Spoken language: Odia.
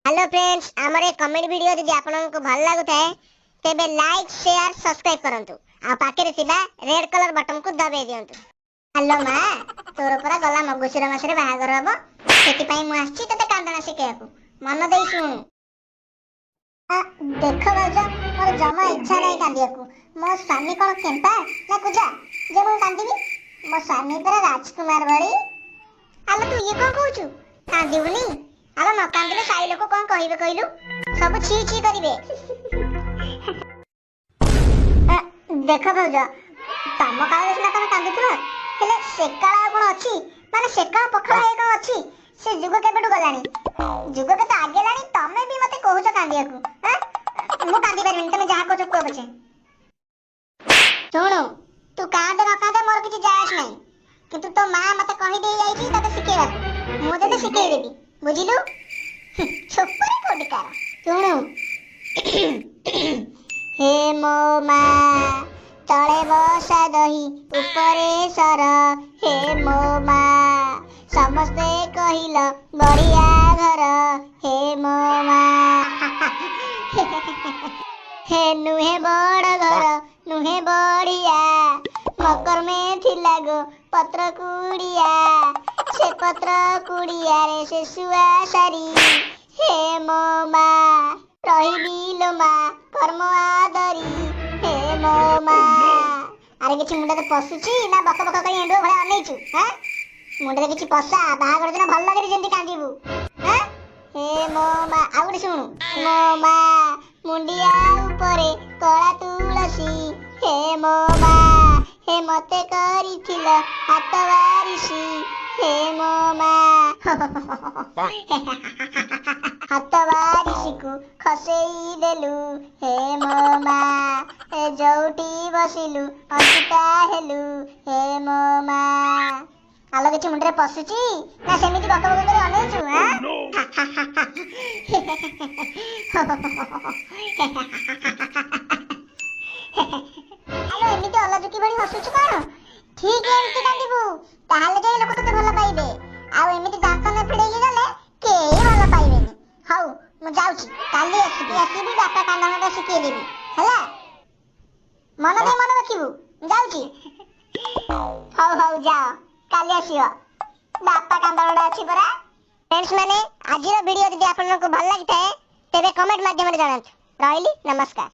ହ୍ୟାଲୋ ଫ୍ରେଣ୍ଡସ୍, ଆମର ଏ କମେଡି ଭିଡ଼ିଓ ଯଦି ଆପଣଙ୍କୁ ଭଲ ଲାଗୁଥାଏ, ତେବେ ଲାଇକ୍, ସେୟାର, ସବସ୍କ୍ରାଇବ୍ କରନ୍ତୁ ଆଉ ପାଖରେ ଥିବା ରେଡ୍ କଲର୍ ବଟନକୁ ଦବାଇ ଦିଅନ୍ତୁ। ହ୍ୟାଲୋ ମା, ତୋର ପରା ଗଲା ମଗୁଶିର ମାସରେ ବାହାଘର ହବ। ସେଥିପାଇଁ ମୁଁ ଆସିଛି ତତେ କାନ୍ଦଣା ଶିଖେଇବାକୁ। ମନ ଦେଇ ଶୁଣୁ। ଦେଖ ଭାଉଜ, ମୋର ଜମା ଇଚ୍ଛା ନାହିଁ କାନ୍ଦିବାକୁ। ମୋ ସ୍ୱାମୀ କଣ କେମ୍ପା ନା କୁଜା ଯେ ମୁଁ କାନ୍ଦିବି? ମୋ ସ୍ୱାମୀ ପରା ରାଜକୁମାର ଭଳି। ଆଲୋ, ତୁ ଇଏ କଣ କହୁଛୁ? କାନ୍ଦିବୁନି? ଆଲୋ, ନ କାନ୍ଦିଲେ ସାହି ଲୋକ କଣ କହିବେ କହିଲୁ? ସବୁ ଛି ଛି କରିବେ। ଦେଖ ଭାଉଜ, ତମ କାଳରେ ସିନା ତମେ କାନ୍ଦୁଥିଲ, ହେଲେ ସେ କାଳ ଆଉ କଣ ଅଛି? ମାନେ ସେ କାଳ ପଖାଳ ହେଇ କଣ ଅଛି? ସେ ଯୁଗ କେବେଠୁ ଗଲାଣି, ଯୁଗ କେତେ ଆଗେଲାଣି। ତମେ ବି ମତେ କହୁଛ କାନ୍ଦିବାକୁ? ଆଁ? ମୁଁ କାନ୍ଦି ପାରିବିନି, ତମେ ଯାହା କହୁଛ କୁହ ପଛେ। ଶୁଣୁ, ତୁ କାନ୍ଦେ ନ କାନ୍ଦେ ମୋର କିଛି ଯାଏ ଆସ ନାହିଁ, କିନ୍ତୁ ତୋ ମା ମତେ କହିଦେଇ ଯାଇଛି ତତେ ଶିଖେଇବାକୁ। ମୁଁ ତତେ ଶିଖେଇଦେବି, ବୁଝିଲୁ? ଛୋପରି କୋଉଠିକାର। ଶୁଣୁ। ହେ ମୋ ମା, ତଳେ ବସା ଦହି ଉପରେ ସର। ହେ ମୋ ମା, ସମସ୍ତେ କହିଲ ବଢିଆ ଘର। ହେ ମୋ ମା, ହେ ନୁହେଁ ବଡ ଘର, ନୁହେଁ ବଢିଆ, ମକରମେ ଥିଲା ଗୋ ପତ୍ର କୁଡିଆ। ସେ ପତ୍ର କୁଡିଆରେ ସେ ଶୁଆ ସାରି। ହେ ମୋ ମା, ରହିବି ଲୋ ମା କର୍ମ ଆଦରି। ହେ ମୋ ମା। ଆରେ, କିଛି ମୁଣ୍ଡରେ ପଶୁଛି ନା ବକ ବକ କରି ଏଣ୍ଡୁଅ ଭଳିଆ ଅନେଇଛୁ? ହାଁ, ମୁଣ୍ଡରେ କିଛି ପଶା। ବାହାଘର ଦିନ ଭଲ କରି ଯେମିତି କାନ୍ଦିବୁ। ହାଁ, ହେ ମୋ ମା, ଆଉ ଗୋଟେ ଶୁଣୁ। ମୋ ମା, ମୁଣ୍ଡିଆ ଉପରେ କଳା ତୁଳସୀ। ହେ ମୋ ମା, ହେ ମତେ କରିଥିଲ ହାତ ବାରିସି। ହେ ମୋ ମା, ହାତ ବାରିସିକୁ ଖସେଇ ଦେଲୁ। ହେ ମୋ ମା, ଏ ଯୋଉଠି ବସିଲୁ ଅଞ୍ଚିତା ହେଲୁ। ହେ ମୋ ମା। ଆଲୋ, କିଛି ମୁଣ୍ଡରେ ପଶୁଛି ନା ସେମିତି ବକ ବକ କରି ଅନେଇଛୁ? ଆଁ, ଆଲୋ, ଏମିତି ଅଲାଜୁକି ଭଳି ହସୁଛୁ କଣ? ଠିକ ଏମିତି କାନ୍ଦିବୁ, ତାହେଲେ ଯାଇ ଲୋକ ତତେ ଭଲ ପାଇବେ। ଆଉ ଏମିତି ଦାନ୍ତ ନ ଫିଡେଇକି ଗଲେ କେହି ଭଲ ପାଇବେନି। ହଉ, ମୁଁ ଯାଉଛି, କାଲି ଆସିବି। ଆସିବି, ବାପା କାନ୍ଦଣାଟା ଶିଖେଇଦେବି। ହେଲା, ମନ ଦେଇ ମନେ ରଖିବୁ। ଯାଉଛି। ହଉ ହଉ, ଯାଅ, କାଲି ଆସିବ। ବାପା କାନ୍ଦଣାଟା ଅଛି ପରା। ଫ୍ରେଣ୍ଡସ୍ ମାନେ, ଆଜିର ଭିଡ଼ିଓ ଯଦି ଆପଣଙ୍କୁ ଭଲ ଲାଗିଥାଏ, ତେବେ କମେଣ୍ଟ ମାଧ୍ୟମରେ ଜଣାନ୍ତୁ। ରହିଲି, ନମସ୍କାର।